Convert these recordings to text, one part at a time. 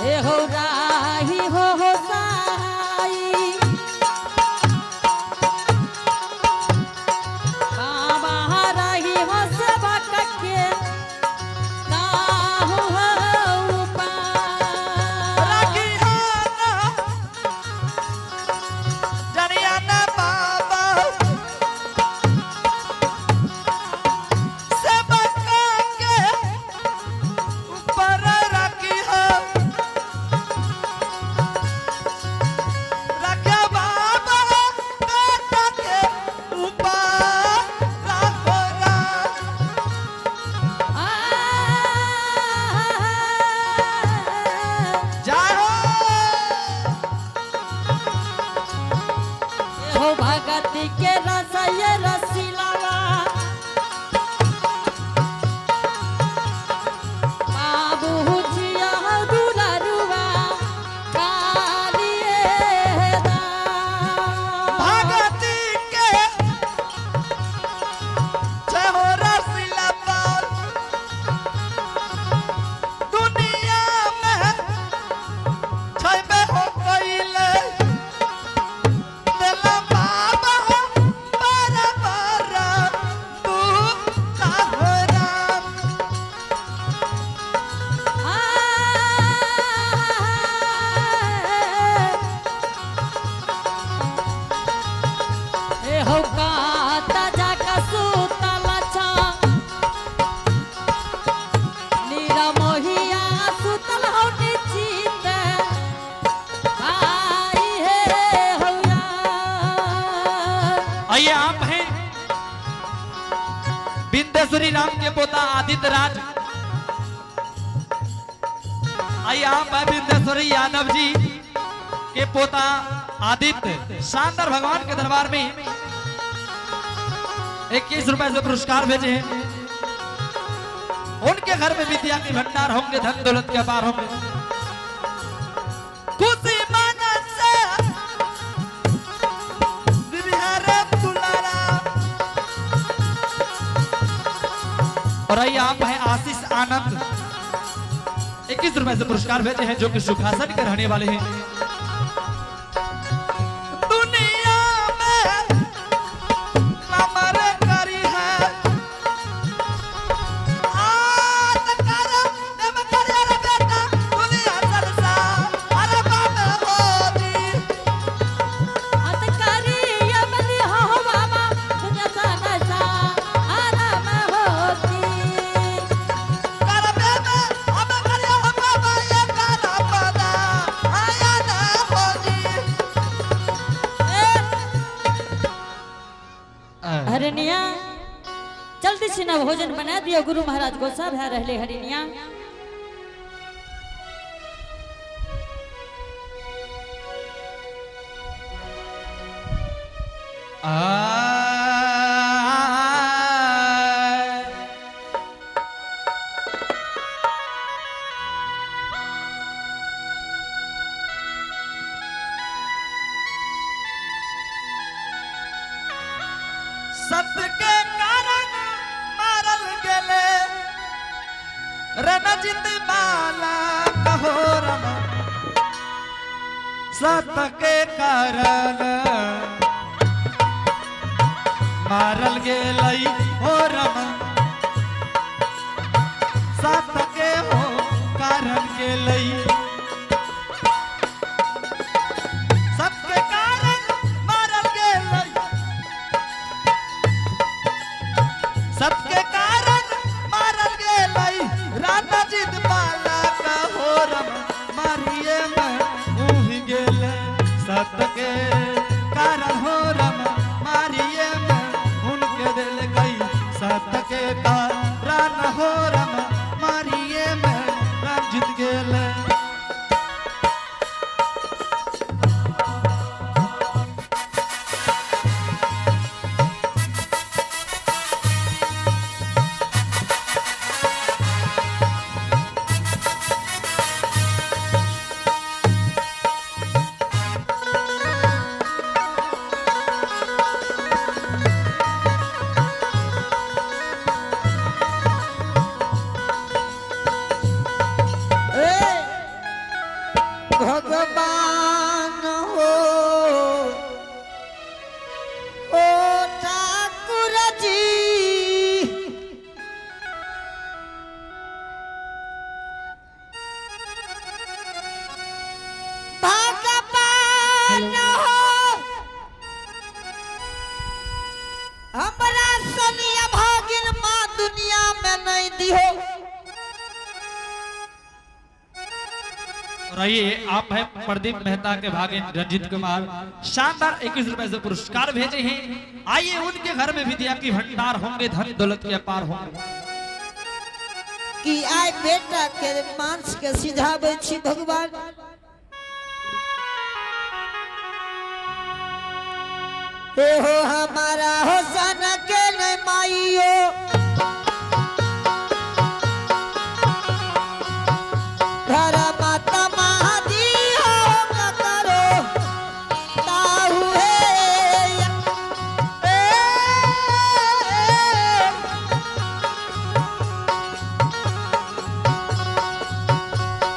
ए हो राही हो साई बाबा राही हो सेवक के काहू हो उपाय। राखी हो ना जनिया ना बाबा सेवक के ऊपर राखी हो रखिया बाबा बेटा के ऊपर राखो राम। आ जय हो। हो भगत के रसय रसिलावा बाबू जिया दुलारुआ कालिए दा। भगती के जय हो रसीला पाल दुनिया में छबे हो गईले दिल बाबा बराबर तू काहो राम। आ ए हो काता जाका सुतल छा निरमोहिया सुतल हो निचित भाई हे होया। आइए आप हैं बिंदेश्वरी राम के पोता आदित्य राज। आइए आप हैं बिंदेश्वरी यादव जी के पोता आदित्य शानदार भगवान के दरबार में 21 रुपए से पुरस्कार भेजे हैं। उनके घर में विद्या के भंडार होंगे, धन दौलत के अपार होंगे। खुशी मनस से बिहार दुलारा। और आइए आप हैं आशीष आनंद 21 रुपए से पुरस्कार भेजे हैं जो कि सुखासन के रहने वाले हैं। दुनिया में अमर करी है आत कर देव कर रे बेटा दुनिया सरसा अरे बाप होती। अतकारी यमली हो बाबा दुनिया सा नशा आराम होती। कर बेबे अब कर हो बाबा ये कर पदा आया ना होती। हरनिया जल्दी से ना भोजन बना दियो, गुरु महाराज गुस्सा भै रहले हरिनिया। सत्य के कारण मारल गेले रणजित बाला कहो रम। सत्य के कारण मारल गेलै हो रम। सत्य के हो कारण गेलै। सत्य के कारण मारल गेलै। सबके कारण मारल गेलै राधाजीत बाला कहो रम मारिए में उहि गेलै। सत के कारण हो रम मारिए में उनके दिल गई। सत के कारण हो रम मारिए में रामजीत गेलै। भगवान हो ओ ठाकुर जी। भगवान हो हमरा सनिया भागिन माँ दुनिया में नहीं दिहो। और आइए आप है प्रदीप मेहता के भागे रंजीत कुमार, शानदार 21 रुपए से पुरस्कार भेजे हैं। आइए उनके घर में विद्या की भंडार होंगे, धन दौलत के अपार होंगे। कि आइ बेटा के मांस के सिझाबै छी भगवान। हे हो हमारा हो सन के नहीं माइयो, धर माता महादी हो करो ताहू हे ए।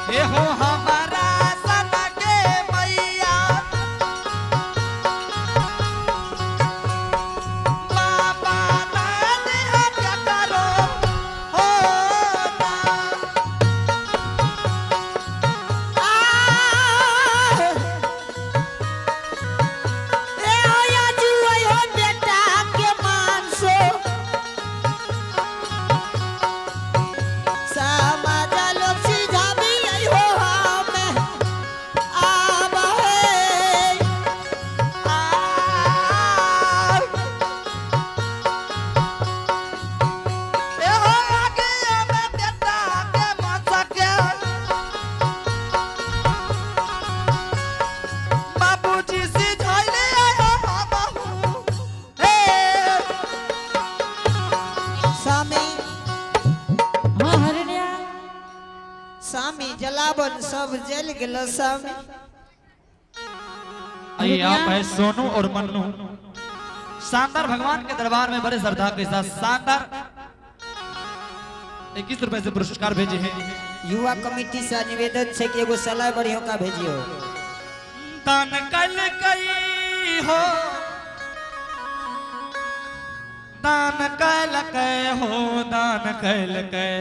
हे हो हमारा सना के मैया, बाबा दादी हो क्या करो हो ना। बेटा के मानसो समाज लोग सिझाबी हो हम आब हे। ए हो आगे में बेटा के माता के बाबूजी सिझाइले आयो बाबू हे। स्वामी। हाँ हरण्या। स्वामी, जलावन सब जल गेलो स्वामी। आइए आप है सोनू और मन्नू, शानदार भगवान के दरबार में बड़े श्रद्धा के साथ शानदार 21 रुपए से पुरस्कार भेजे हैं। युवा कमेटी से निवेदन छै कि एगो सलाह बढ़िया का भेजियो। दान कल कई हो, दान कल कै हो, दान कल कै,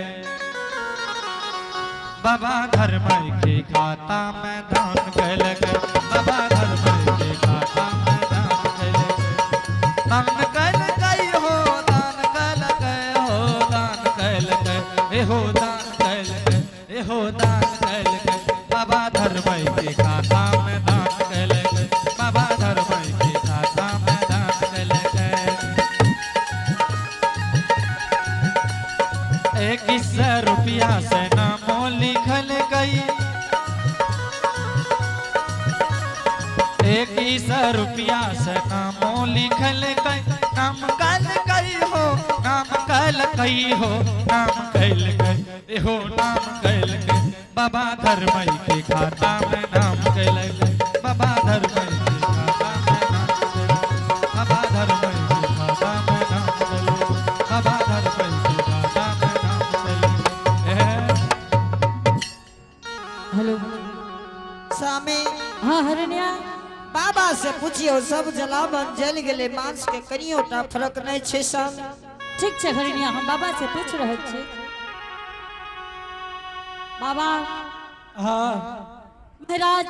बाबा धर्म के खाता में दान कल कै, बाबा धर्म के खाता में दान कल कै, दान कल कई हो, दान कल कै हो, दान कल कै ए हो, दान कल कै ए हो, दान कल कै, बाबा धर्म के खाता में दान कल कै, बाबा धर्म के खाता में दान कल कै। 21 रुपया से नामो लिखल गई, 21 रुपया से नामो लिखल गई, नाम कल गई हो, नाम कल गई हो, नाम कल गई ए हो, नाम कल गई, बाबा धर्म के खाता में नाम कल गई, बाबा धर्म के खाता में नाम कल गई, बाबा धर्म के खाता में नाम कल गई, बाबा धर्म के खाता में नाम कल गई ए। हेलो। स्वामी। हाँ हरण्या। बाबा से पूछियो, सब जलावन जल गेले, मांस के कनियो टा फर्क नहीं छै स्वामी। ठीक छै हरण्या, हम बाबा से पूछ रहल छी। बाबा। हाँ। महाराज,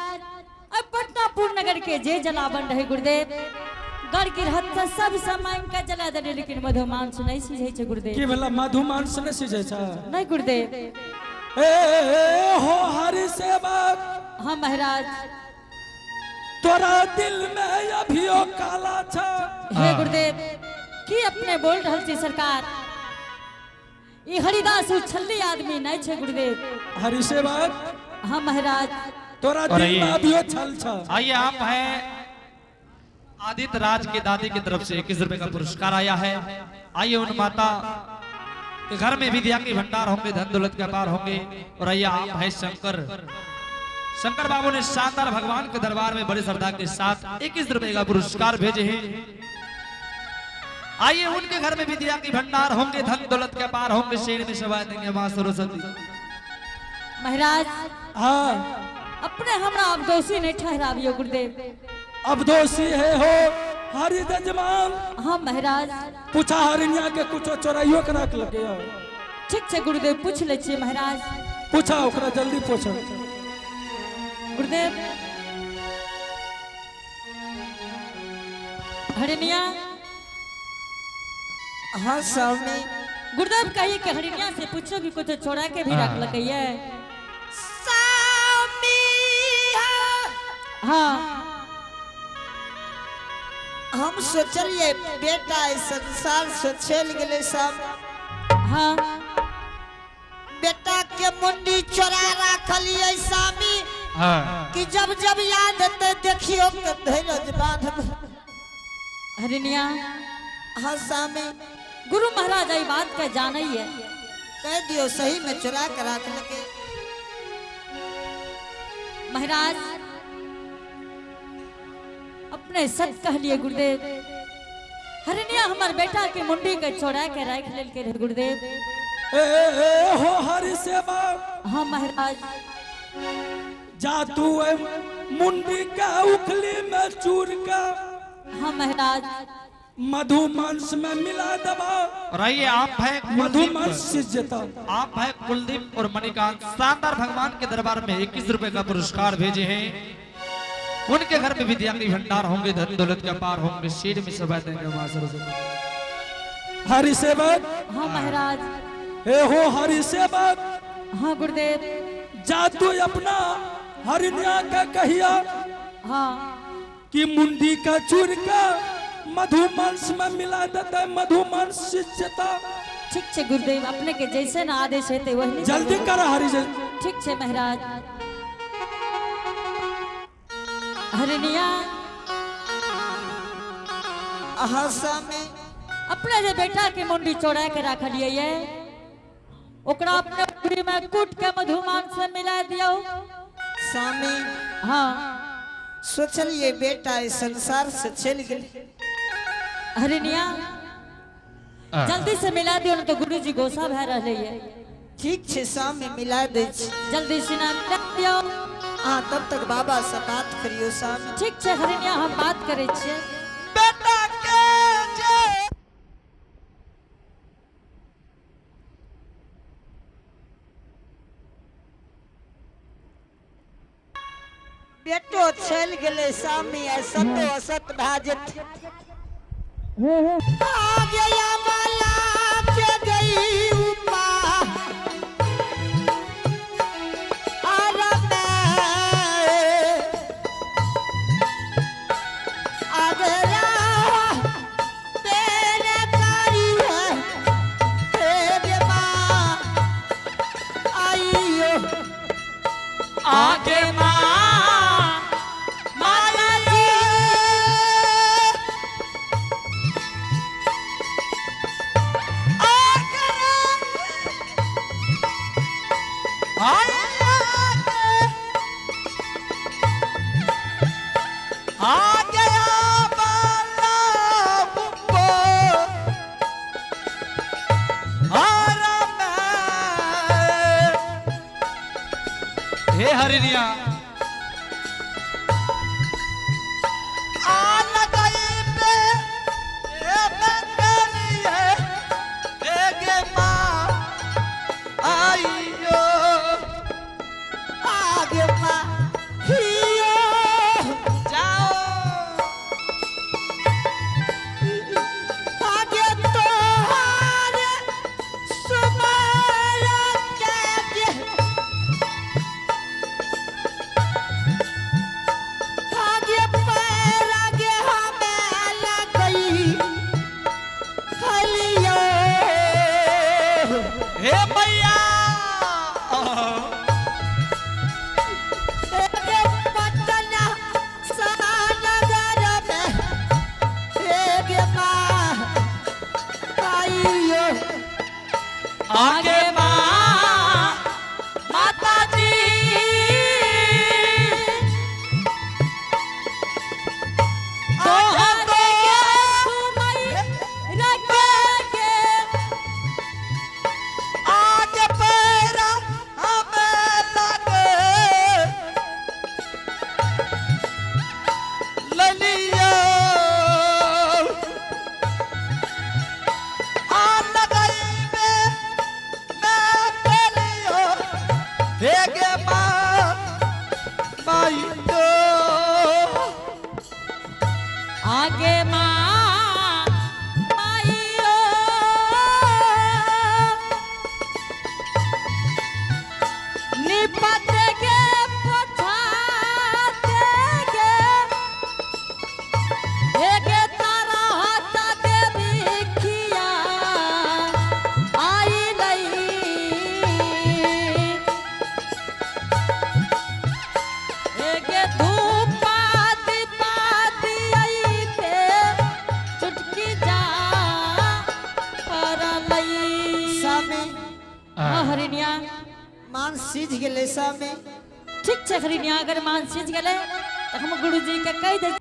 अब पटनापुर नगर के जे जलावन रहे गुरुदेव, गढ़ के रहत तऽ सब समय के जला देने, लेकिन मधु मांस नहीं सिझै छै गुरुदेव। की भेला, मधु मांस नहि सिझै छै? नहीं गुरुदेव। ए हो हरि सेवक। हाँ महाराज। तोरा दिल में अभियो काला छ। हे गुरुदेव, की अपने बोल रहल छी सरकार? ई हरिदास उछल्ली आदमी नहीं छै गुरुदेव। हरि सेवक। हाँ महाराज। तोरा और दिल में अभियो छल छ। आइए आप हैं आदित्य राज के दादी की तरफ से 21 रुपए का पुरस्कार आया है। आइए उन माता के घर में विद्या के भंडार होंगे, धन दौलत के अपार होंगे। और आइए आप है शंकर, शंकर बाबू ने शानदार भगवान के दरबार में बड़े श्रद्धा के साथ 21 रुपए का पुरस्कार भेजे हैं। आइए उनके घर में विद्या के भंडार होंगे, धन दौलत के अपार होंगे, शेर में सवा देंगे मां सरस्वती। महाराज। हाँ। अपने हमरा अब दोषी नहीं ठहराबियो गुरुदेव। अब दोषी है हो हरि जजमान। हाँ महाराज। पूछा हरिणिया के कुछो चोराइयो के रख लगे। ठीक छै गुरुदेव, पूछ लै छियै महाराज। पूछा ओकरा, जल्दी पूछा। गुरुदेव, हरिणिया। हाँ स्वामी। गुरुदेव, कहिए कि हरिणिया से पूछो कि कुछ छोड़ा के भी रख लगे। स्वामी। हाँ। हम सोचलिए बेटा इस संसार से चल गेलै स्वामी। हाँ। बेटा के मुंडी चोरा राखलिए स्वामी हाँ। कि जब जब याद एतै देखियो के धैर्य बांधब। हरिणिया। हाँ स्वामी। गुरु महाराज आई बात का जाना ही है। कह दियो, सही में चुरा के राख लगे। महाराज, अपने सच कहलिए गुरुदेव। हरिणिया हमार बेटा के मुंडी के चोरा के राख लेल के रहे गुरुदेव। ए, ए हो हरि सेवक। हाँ महाराज। जा तू ए मुंडी के उखली में चूर के हाँ महाराज। मधुमांस में मिला दबा। और आइए आप है कुलदीप। मधुमांस सिज जेता। आप है कुलदीप और मणिकांत, शानदार भगवान के दरबार में 21 रुपए का पुरस्कार भेजे हैं। उनके घर में विद्या के भंडार होंगे, धन दौलत के पार होंगे, सीट में सभा देंगे मां सरस्वती। हरि सेवक। हाँ महाराज। ए हो हरि सेवक। हाँ गुरुदेव। जा तू अपना हरिणिया के कहिया हाँ। कि मुंडी का चूर के मधुमांस में मिला देता, मधुमांस सिज जेता। ठीक छै गुरुदेव, अपने के जैसे ना आदेश हेतै वही। जल्दी कर हरि से। ठीक छै महाराज। हरिणिया। हाँ स्वामी। अपने जे बेटा के मुंडी चोरा के रखलिए ये, ओकरा अपने पूरी में कूट के मधुमांस से मिला दियो। स्वामी। हाँ। सोचलिए बेटा इस संसार से चल गेलै। हरिणिया, जल्दी से मिला दियो न तो गुरुजी गुस्सा भए रहले ये। ठीक छै स्वामी, मिला दै छी। जल्दी से ना मिला दियो। हाँ, तब तक बाबा से बात करियो स्वामी। ठीक छै हरिणिया, हम बात करै छियै। बेटा के जे बेटो चल गेलै स्वामी, आ सतो असत भए जेतै। आ गया माला के गई उपा अरे मैं अगरा तेरे कारी है तेरे माँ आइयो। आगे माँ माया जी। आ गया बाला मुक्को आराम। हे हरिणिया, आ लगाई पे ए बंदरी है ए माँ आइयो। आगे माँ हियो। जाओ। आगे तोहार सुमारा के। आगे माँ माइयो निपट के पछाते गे एगे तारा हाथ देवी खिया आई लई एगे धूप पाती आईते चुटकी जा परलई। सामे हाँ, हरिणिया मांस सीझ गेलै सामे ठीक छै हरिणिया, अगर मान सीझ गेलै तऽ हम गुरुजी के कहि दै।